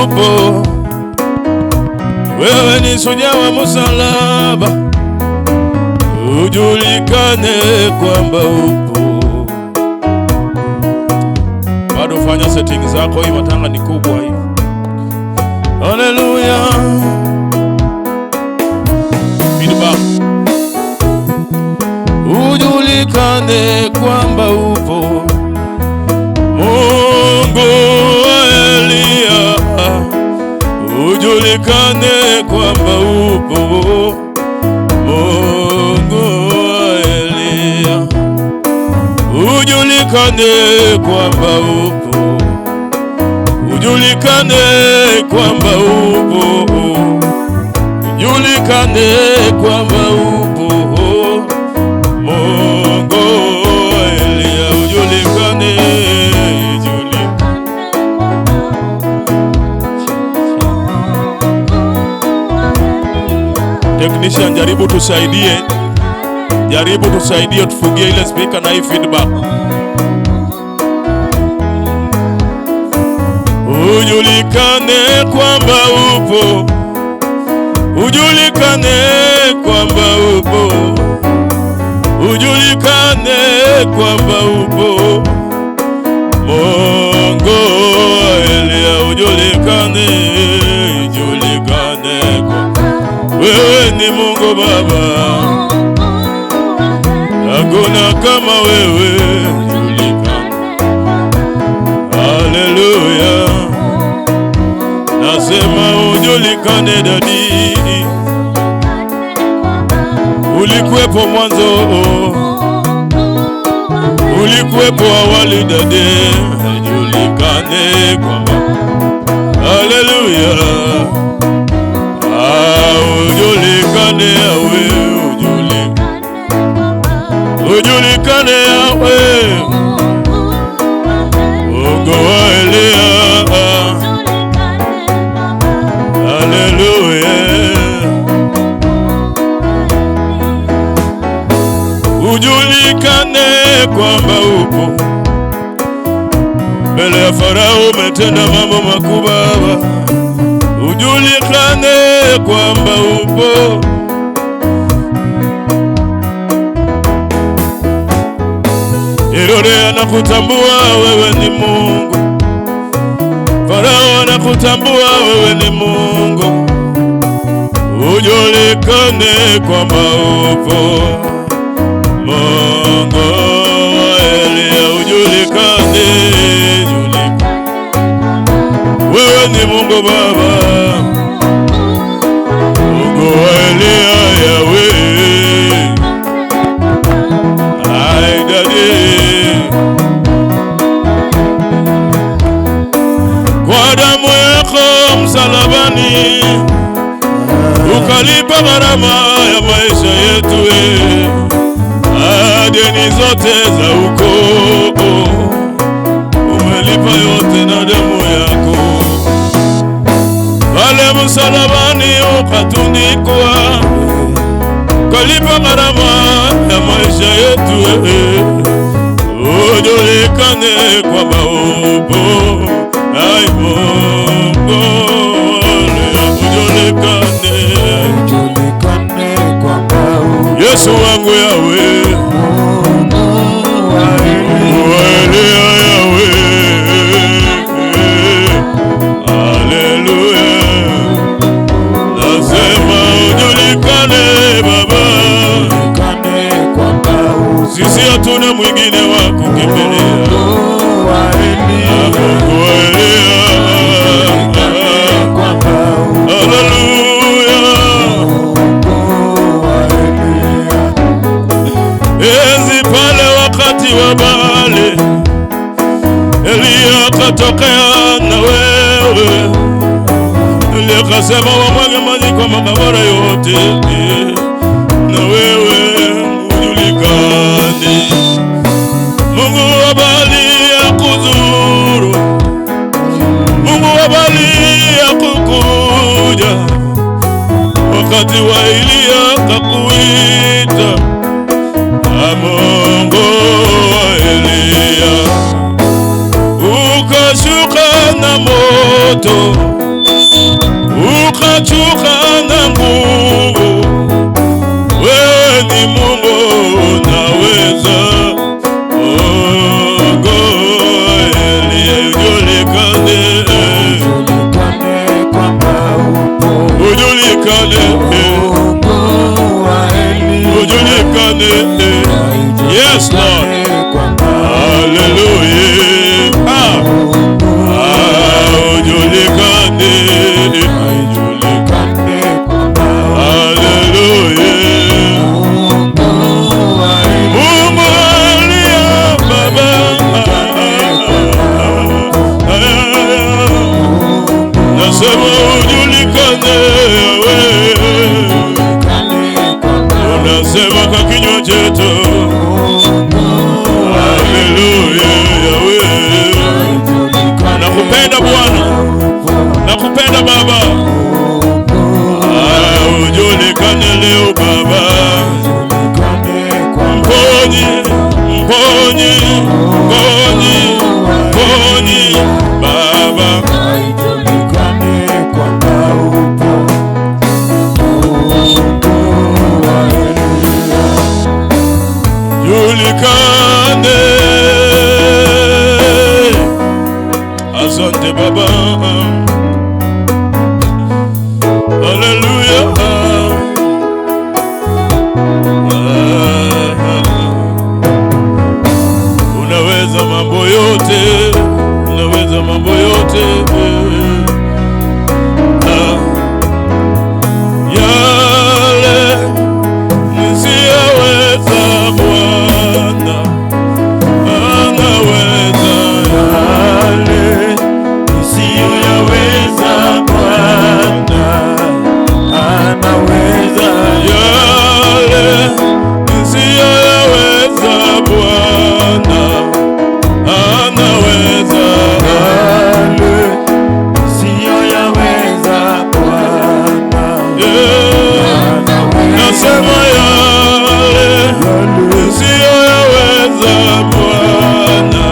upo. Wewe ni shujaa wa msalaba, ujulikane kwamba upo. Bado fanya setting zako, hii matanga ni kubwa hii. Haleluya. Feedback. Ujulikane kwamba upo. Mungu wa Eliya, ujulikane kwamba upo. Mungu wa Eliya, ujulikane kwamba upo. Ujulikane kwamba upo. Ujulikane kwamba upo. Mungu wa Eliya, ujulikane, ujulikane. Technician, jaribu tusaidie, jaribu tusaidie, tufungie ile speaker na hii feedback. Ujulikane kwamba upo, ujulikane kwamba upo, ujulikane kwamba upo. Mungu wa Eliya, ujulikane, ujulikane kwa wewe ni Mungu Baba, hakuna kama wewe, ujulikane. Haleluya, nasema ujulikane daddy, ulikuwepo mwanzo, ulikuwepo awali daddy, ujulikane kwamba, haleluya, ah, ujulikane yawe, ujulikane, ujulikane yawe, Mungu wa Eliya, haleluya. Ujulikane kwamba upo mbele ya Farao, umetenda mambo makubwa. Ujulikane kwamba upo. Herode anakutambua wewe ni Mungu, Farao anakutambua wewe ni Mungu. Ujulikane kwamba upo. Mungu wa Eliya, ujulikane, ujulikane. Wewe ni Mungu Baba, Mungu wa Eliya, Yawe. Ai daddy, kwa damu yako msalabani ukalipa gharama ya maisha yetu, eh. Deni zote za ukoo umelipa yote na damu yako. Pale msalabani ukatundikwa, ukalipa gharama ya maisha yetu, eh. Ujulikane kwamba upo, ai Mungu, ujulikane. Ujulikane kwamba upo. Yesu wangu Yawe, Mungu wa Eliya. Wa Eliya Yawe, haleluya. Nasema ujulikane Baba, Ujulikane kwamba upo. Sisi hatuna mwingine wa kukimbilia. Mungu wa Eliya. Mungu wa Eliya, Ujulikane kwamba upo. Haleluya. Mungu wa Eliya. Enzi pale wakati wa Baali, Eliya akatokea na wewe. Eliya akasema wamwage maji kwa makaburi yote, na wewe ujulikane. Mungu wa Baali akuzuru, Mungu wa Baali akukuja, wakati wa Eliya akakuita. Mungu wa Eliya, ukashuka na moto. Unachuka na nguvu, wewe ni Mungu unaweza. Mungu Eliya, ujulikane, Ijulikane kwamba upo. Ujulikane, Mungu wa Eliya. Ujulikane. Yes, Lord. Kwamba Hallelujah. Ah. Ah, ujulikane. ijulikane kwamba Hallelujah. Mungu wa Eliya. Mungu aliye Baba. Nasema ujulikane wewe. Ijulikane kwamba Unasema kwa kinywa chetu. Mungu wa Hallelujah, Yahweh. Ijulikane Nakupenda Bwana. Nakupenda Baba. Ah, ujulikane leo Baba. Ijulikane kwamba Mponyi, mponyi, mponyi, mponyi, Baba. Ijulikane kwamba upo. Mungu wa Eliya. Julikane. Asante Baba. Haleluya. Ah, unaweza mambo yote, unaweza mambo yote. Ah, yale nisiyoweza Bwana anaweza. Yale nisiyoyaweza Bwana anaweza. Yale nisiyoyaweza Bwana anaweza. Yale nisiyoyaweza Bwana Yeah. anaweza. Nasema yale nisiyoyaweza Bwana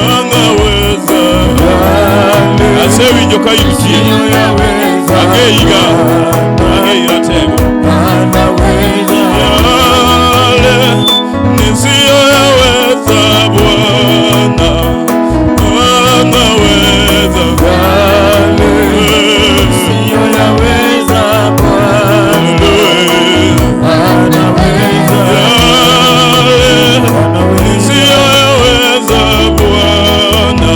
anaweza. Yale Asewinjo ka intie nisiyoyaweza Ageiga. Bwana Ageira tego anaweza. Yale nisiyoyaweza Bwana anaweza. Yale nisiyoyaweza Bwana anaweza. Yale nisiyoyaweza Bwana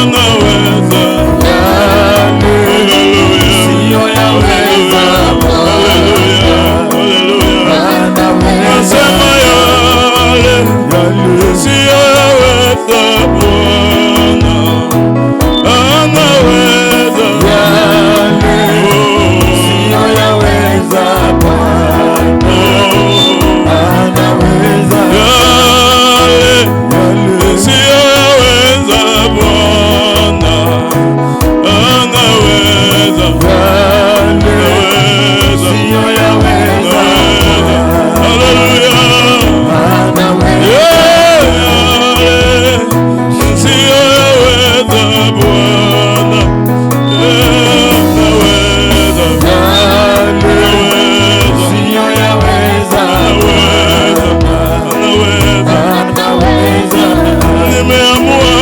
anaweza. Yale Haleluya. nisiyoyaweza Bwana Haleluya. Haleluya. anaweza. Nasema yale nisiyoyaweza Bwana anaweza. Yale Oh, nisiyoyaweza Bwana oh. anaweza. Yale Yale nisiyoyaweza Bwana anaweza. yale Anaweza. nisiyoyaweza Anaweza. Bwana Haleluya. anaweza. Yale nisiyoyaweza Bwana anaweza. Yale Anaweza. nisiyoyaweza Anaweza. Bwana Anaweza. anaweza. Nimeamua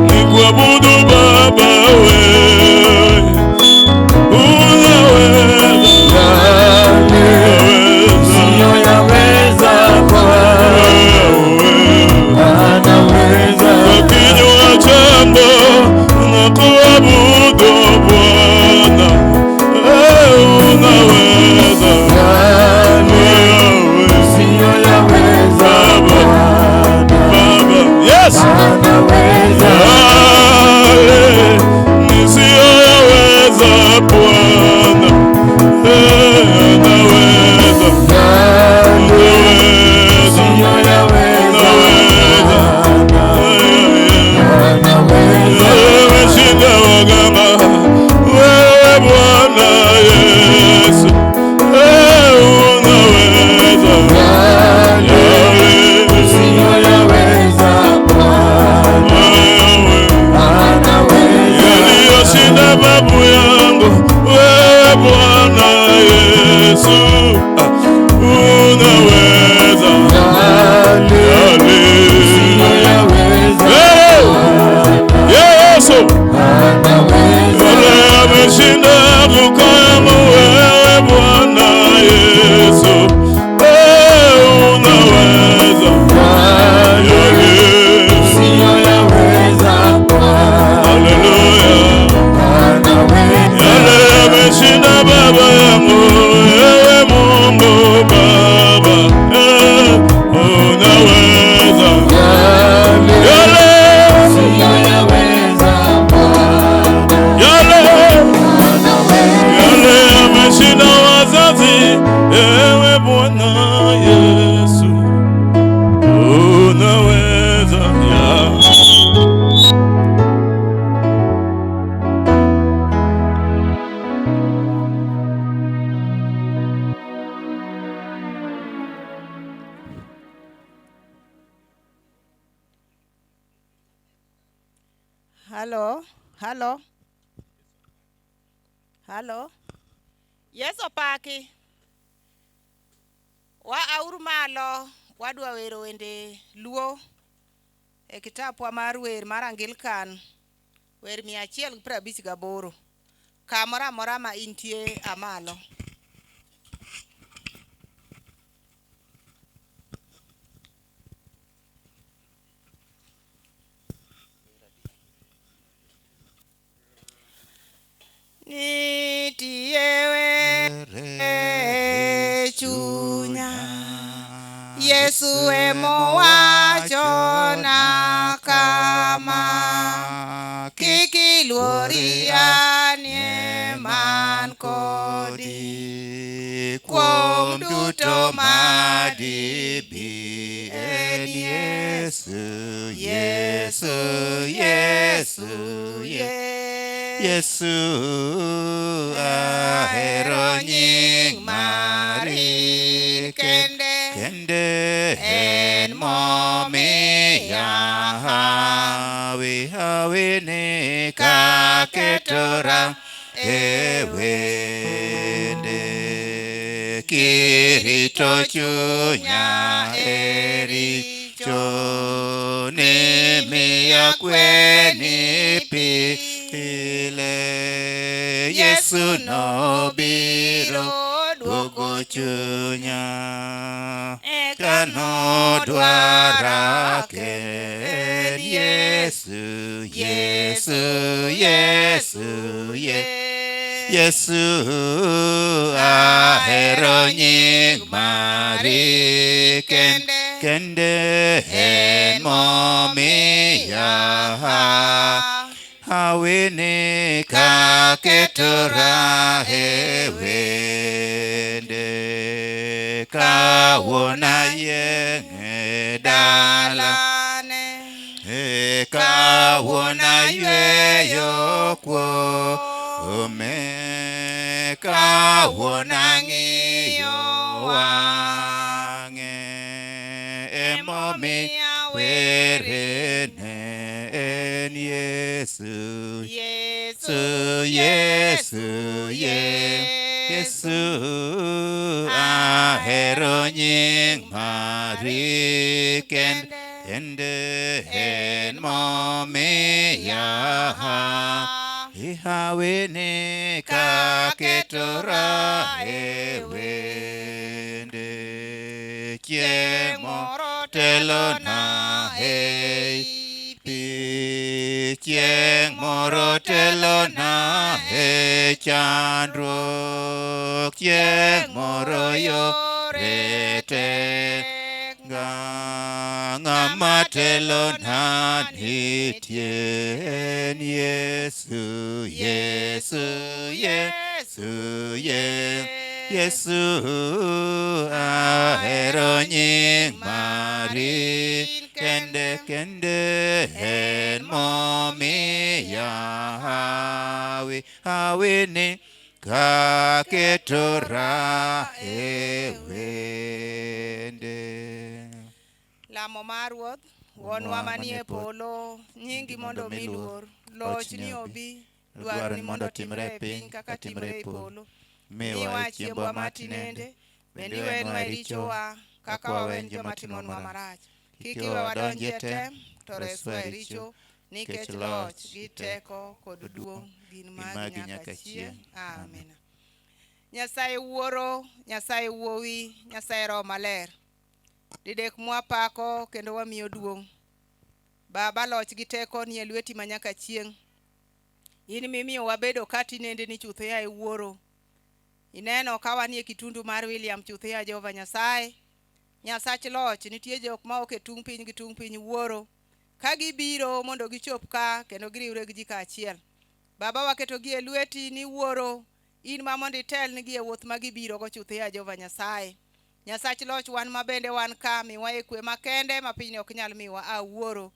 nikuabudu Baba wewe. Unaweza, Yale unaweza, nisiyoyaweza Bwana wewe. anaweza. Kwa kinywa changu nakuabudu Bwana. Unaweza, Yale wewe. nisiyoyaweza Bwana Baba. Yes. anaweza. Yale nisiyoyaweza Bwana, anaweza. Yale Anaweza. nisiyoyaweza Anaweza. Bwana anaweza. Umeshinda waganga, wewe Bwana Yesu, unaweza. Yale Yale nisiyoyaweza Bwana wewe. anaweza. Yaliyoshinda babu yangu Yesu, ah, unaweza Yale yale. usiyoyaweza. Hey! Yesu Anaweza. yale ameshinda kama wewe Bwana Yesu. Hey, unaweza Yale yale. usiyoyaweza. Haleluya. Anaweza. Yale ameshinda baba yangu, ewe Mungu Baba, eh, unaweza Yale yale usiyoyaweza. yale yale ameshinda wazazi, ewe Bwana Yesu, unaweza ya. Halo, halo, halo. Yesu opaki. Wa auru malo, wadwa wero wende luo e kitapwa mar wer mar Anglican, wer 158. Kamoro amora ma intie amalo. Nitie wer e chunya, Yesu emowachona kama, kik iluori anie man kodi, kuom duto madibi en Yesu, Yesu, Yesu, Yesu, ahero nying mari kende kende en momiya hawi hawi ni kaketora e wende kirito chunya e richo ni miya kweni pile Yesu nobiro duogo chunya kanodwara ken Yesu, Yesu, Yesu, Yesu, ahero nying mari kende en momiya hawini kaketora e wende kawuona yieng' dala e kawuona yweyo kuome kawuona ng'iyo wang'e emomiyo werene en Yesu, Yesu, Yesu, Yesu, ahero nying mari kende en momiya ihawini kaketora e wende chieng' moro telona e pi chieng' moro telona e chandruok chieng' moro yore tek ng'ama telona nitie en Yesu, Yesu, Yesu, Yesu, ahero nying mari kende kende en momiya hawi hawini kaketora e wende. Lamo mar Ruoth. Wuonwa manie polo, nyingi mondo omi luor, lochni obi, dwaroni mondo otimre e piny kaka timre e polo. Miwa chiembwa ma tinende, bende iwenwa richowa kaka waweyo joma timonwa marach. Kik iwe wadonji e tem, to reswa e richo, nikech loch gi teko kod duong' gin magi nyaka chieng'. Amen. Nyasaye Wuoro, Nyasaye Wuowi, Nyasaye Roho Maler. Didek mwapako kendo wamiyo duong'. Baba loch gi teko ni e lweti ma nyaka chieng'. In mimiyo wabedo ka tinende ni chutho yaye Wuoro. Ineno ka wanie kitundu mar William chutho ya Jehova Nyasaye. Nyasach loch, nitie jok ma ok e tung' piny gi tung' piny Wuoro. Ka gibiro mondo gichop ka kendo giriwre gi ji kaachiel. Baba waketogi e lweti ni Wuoro, in ma mondo itelnigi e wuoth ma gibirogo chutho ya Jehova Nyasaye. Nyasach loch wan ma bende wan ka, miwa e kwe makende ma pinyni ok nyal miwa a Wuoro.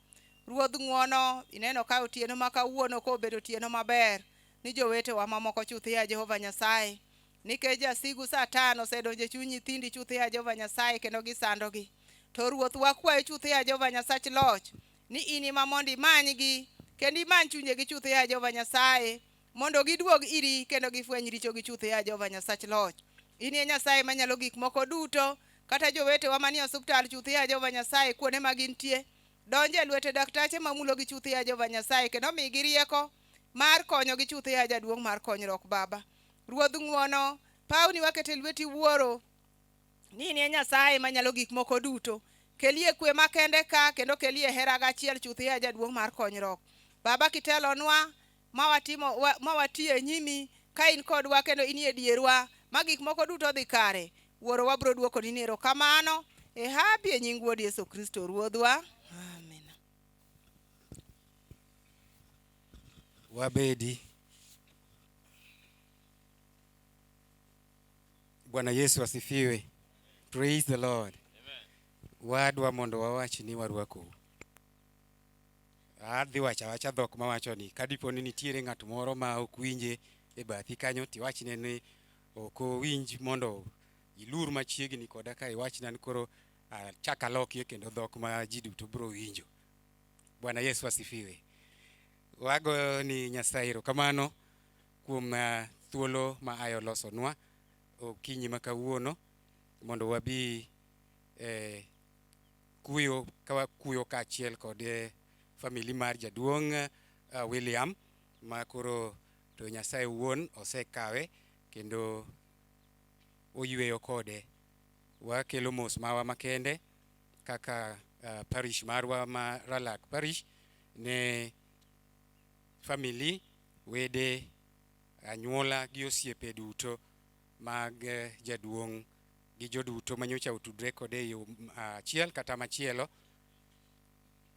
Ruodh ng'wono, ineno ka otieno ma kawuono kobedo otieno maber ni jowetewa mamoko chuth ya Jehova Nyasaye. Nikech jasigu Satan osedonjo e chuny nyithindi chuth ya Jehova Nyasaye kendo gisandogi. To Ruoth wakwayo chuth ya Jehova Nyasach loch ni in ema mondo imanygi kendo imany chunjegi chuth ya Jehova Nyasaye mondo giduog iri kendo gifweny richogi chuth ya Jehova Nyasach loch. In e Nyasaye manyalo gik moko duto, kata jowetewa manie osuptal chuth ya Jehova Nyasaye kuonde ma gintie. Donj e lwete daktache mamulogi chuth ya Jehova Nyasaye kendo migi rieko mar konyogi chuth ya jaduong' mar konyruok Baba. Ruodh ng'wono, pawni waketo e lweti Wuoro, ni in e Nyasaye manyalo gik moko duto. Kelie kwe makende ka kendo kelie hera gachiel chuth ya jaduong' mar konyruok. Baba kitelonwa ma watimo wa, ma watiyo e nyimi ka in kodwa kendo inie dierwa ma gik moko duto dhi kare. Wuoro wabiro dwokoni ni erokamano e hapi e nying Wuod Yesu Kristo Ruodhwa. Amen. Wabedi. Bwana Yesu asifiwe. Praise the Lord. Wadwa mondo wawach ni warwakou. Adhi wacho awacha dhok mawacho ni kadipo ni nitiere ng'at moro ma ok winje e bathi kanyo tiwachne ni ok owinj mondo ilur machiegni koda ka iwachna ni koro achak alokie kendo dhok ma ji duto biro winjo. Bwana Yesu asifiwe. Wago ni Nyasaye erokamano kuom thuolo ma ayo losonwa okinyi ma kawuono mondo wabi kuyo ka wakuyo kaachiel kod famili mar jaduong' William ma koro to Nyasaye wuon osekawe kendo oyweyo kode. Wakelo mos mawa makende kaka parish marwa ma Ralak Parish ne famili, wede, anyuola gi osiepe duto mag jaduong' gi joduto manyocha otudre kode e yo achiel kata machielo.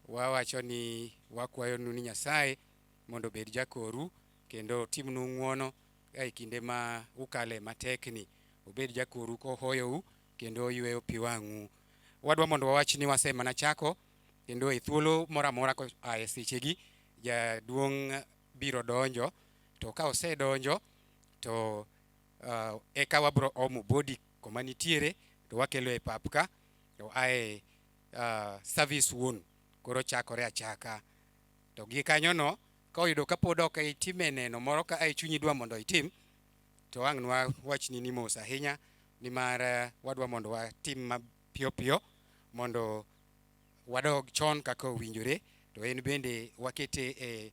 Wawacho ni wakwayonu ni Nyasaye mondo obed jakoru kendo otimnu ng'uono e kinde ma ukale matekni. Obed jakoru kohoyou kendo oyweyo pi wang'u. Wadwa mondo wawach ni wasemana chako kendo e thuolo moro amora koa e sechegi jaduong' biro donjo to ka osedonjo to eka wabro omo body koma nitiere to wakelo e pap ka to ae service wuon koro chakore achaka. To gi kanyono ka oyudo ka pod ok itime neno moro ka ae chunyi dwa mondo itim to ang' nwa wachni ni mos ahinya nimar wadwa mondo watim mapiyo piyo mondo wadog chon kaka owinjore to en bende wakete e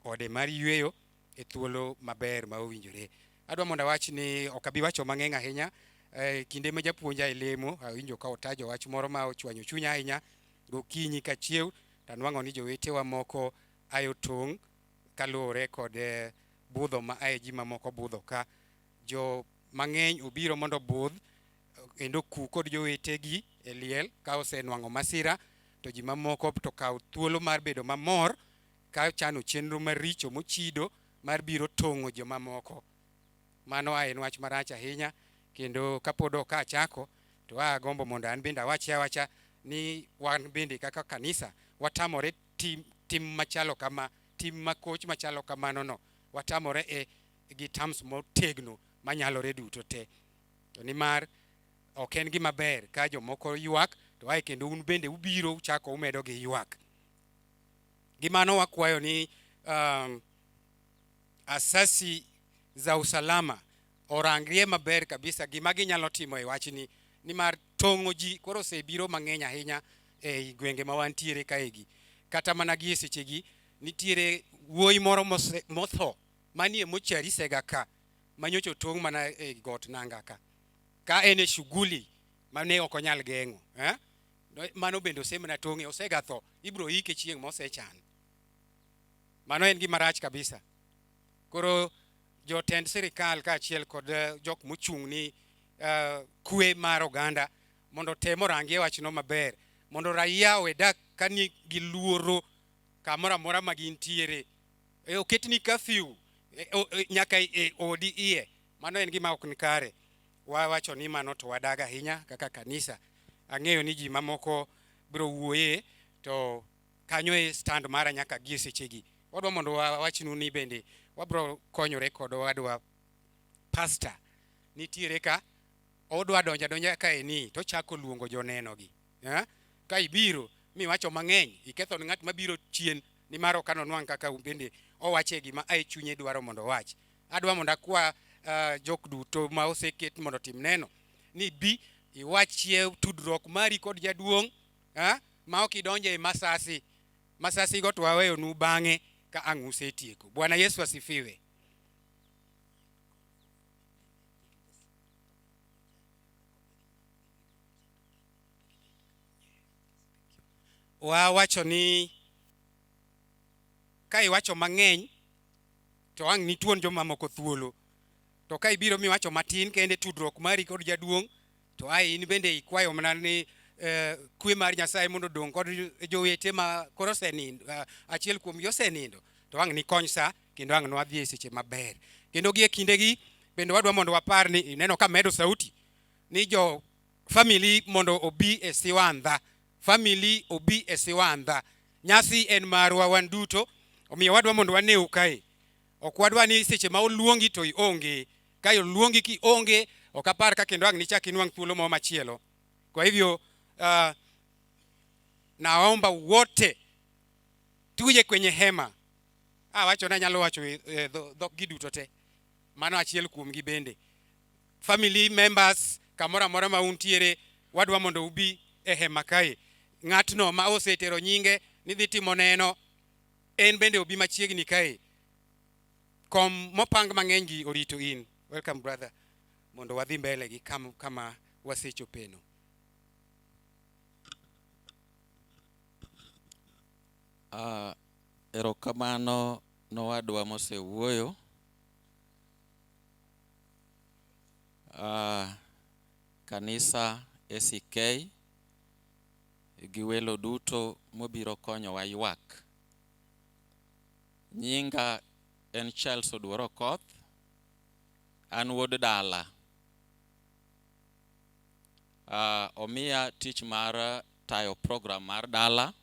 ode mar yweyo e thuolo maber ma owinjore. Adwa mondo awach ni ok abi wacho mang'eny ahinya. Kinde ma japuonja e lemo awinjo ka otajo wach moro ma ochwanyo chunya ahinya gokinyi kachiew to anwang'o ni jowetewa moko ayo tong' kaluwore kod budho ma aye ji mamoko budho ka. Jo mang'eny obiro mondo obudh kendo ku kod jowetegi e liel ka osenwang'o masira to ji mamoko to kaw thuolo mar bedo mamor ka chano chenro maricho mochido mar biro tong'o jomamoko. Mano a en wach marach ahinya kendo kapod ok achako to agombo mondo an bende awache awacha ni wan bende kaka kanisa watamore tim machalo kama, tim makoch machalo kamano no watamore e gi terms motegno manyalore duto te. To nimar ok en gima ber ka jomoko ywak to ae kendo un bende ubiro uchako umedo gi ywak. Gi mano wakwayo ni asasi za usalama orangrie maber kabisa gima ginyalo timo e wachni nimar tong'o ji koro osebiro mang'eny ahinya ei gwenge ma wantiere kaegi. Kata mana gi e sechegi nitiere wuoyi moro motho manie mochari Sega ka manyocha otong' mana e got Nanga ka ka en e shughuli mane ok onyal geng'o eh? Mano bende osemana tong'e osega tho ibro ike chieng' mosechan. Mano en gima rach kabisa. Koro jotend sirikal kaachiel kod jok mochung' ni kwe mar oganda mondo otem orangie wachno maber mondo raia owe dak ka nigi luoro kamoro amora ma gintiere. Oketni curfew nyaka e odi iye. Mano en gima ok nikare. Wawacho ni mano to wadag ahinya kaka kanisa. Ang'eyo ni ji mamoko biro wuoye to kanyo e stand mara nyaka gie sechegi. Wadwa mondo wawachnu ni bende wabro konyore kod owadwa pastor nitiere ka odwa donjo adonja kaeni to ochako luongo joneno gi. Ka ibiro miwacho mang'eny iketho ne ng'at mabiro chien nimar ok anonwang' kaka bende owache gima ae chunye dwaro mondo owach. Adwa mondo akwa jok duto ma oseket mondo otim neno ni bi iwachie tudruok mari kod jaduong' ma ok idonjo e masasi. Masasi go to waweyonu bang'e ka ang' usetieko. Bwana Yesu asifiwe. Wawacho ni ka iwacho mang'eny to ang' nituon jomamoko thuolo. To ka ibiro miwacho matin kende tudruok mari kod jaduong' to ae in bende ikwayo mana ni kwe mar Nyasaye mondo odong' kod jowete ma koro osenindo, achiel kuomgi osenindo, to ang' nikony sa kendo ang' nwadhi e seche maber. Kendo gi e kindegi bende wadwa mondo wapar ni ineno ka medo sauti ni jo family mondo obi e siwandha. Family obi e siwandha. Nyasi en marwa wan duto, omiyo wadwa mondo waneu kae. Ok wadwa ni seche ma oluongi to ionge. Ka oluongi kionge, ok apar ka kendo ang' nichak inwang' thuolo moro machielo. Kwa hivyo naomba wote tuje kwenye hema. Awacho ni anyalo wacho dhok gi duto te. Mano achiel kuomgi bende. Family members kamoro amora ma untiere, wadwa mondo ubi e hema kae. Ng'atno ma osetero nyinge ni dhi timo neno, en bende obi machiegni kae. Kom mopang mang'eny gi orito in. Welcome brother, mondo wadhi mbele gi kama wasechopeno. Erokamano nowadwa mosewuoyo. Kanisa ACK gi welo duto mobiro konyowa ywak. Nyinga en Charles Oduor Okoth, an wuod dala. Omiya tich mar tayo program mar dala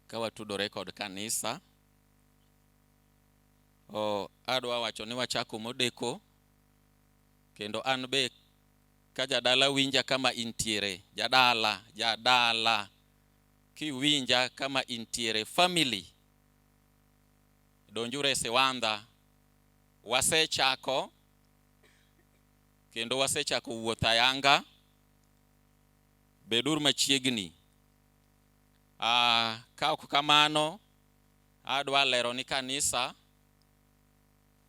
ka watudore kod kanisa. Adwa wacho ni wachako modeko, kendo an be ka jadala winja kama intiere, jadala, jadala, kiwinja kama intiere, family, donjuru e siwandha. Wasechako, kendo wasechako wuoth ayanga, beduru machiegni. Ka ok kamano, adwa lero ni kanisa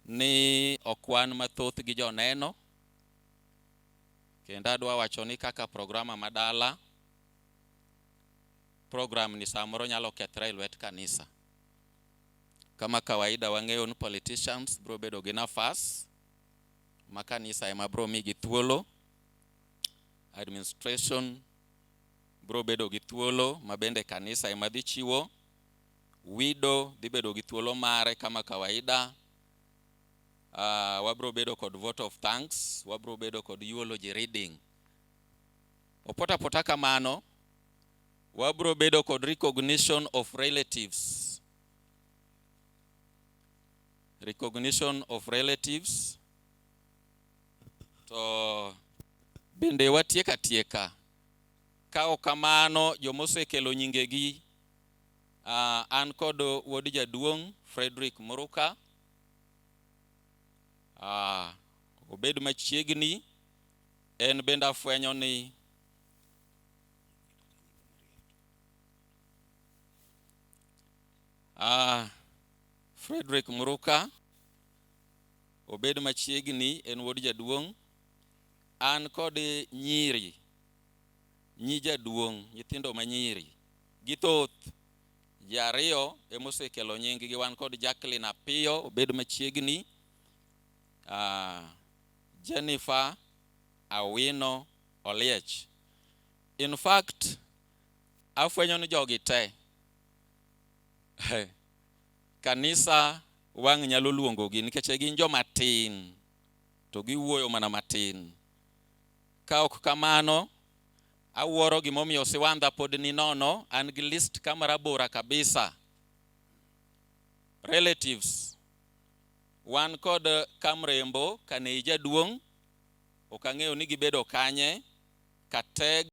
ni ok wan mathoth gi joneno, kendo adwa wacho ni kaka programa madala, program ni samoro nyalo kethre e lwet kanisa. Kama kawaida wang'eyo ni politicians biro bedo gi nafas ma kanisa ema biro migi thuolo, administration biro bedo gi thuolo ma bende kanisa ema dhi chiwo, widow dhi bedo gi thuolo mare kama kawaida. Wabiro bedo kod vote of thanks, wabiro bedo kod eulogy reading. Opota pota kamano, wabiro bedo kod recognition of relatives. Recognition of relatives. To bende watieka tieka. Ka ok kamano, jomosekelo nyingegi, an kod wuod jaduong' Frederick Muruka. Obed machiegni. En bende afwenyo ni Frederick Muruka obed machiegni, en wuod jaduong'. An kod nyiri, nyi jaduong', nyithindo ma nyiri githoth. Ji ariyo emosekelo nying gi. Wan kod Jacqueline Apiyo, obed machiegni. Jennifer Awino Oliech. In fact, afwenyo ni jogi te kanisa wang' nyalo luongogi nikech gin joma tin to giwuoyo mana matin. Ka ok kamano, awuoro gimomiyo Siwandha pod ni nono. An gi list kama rabora kabisa. Relatives. Wan kod Kamrembo Kanei jaduong', ok ang'eyo ni gibedo kanye. Kateg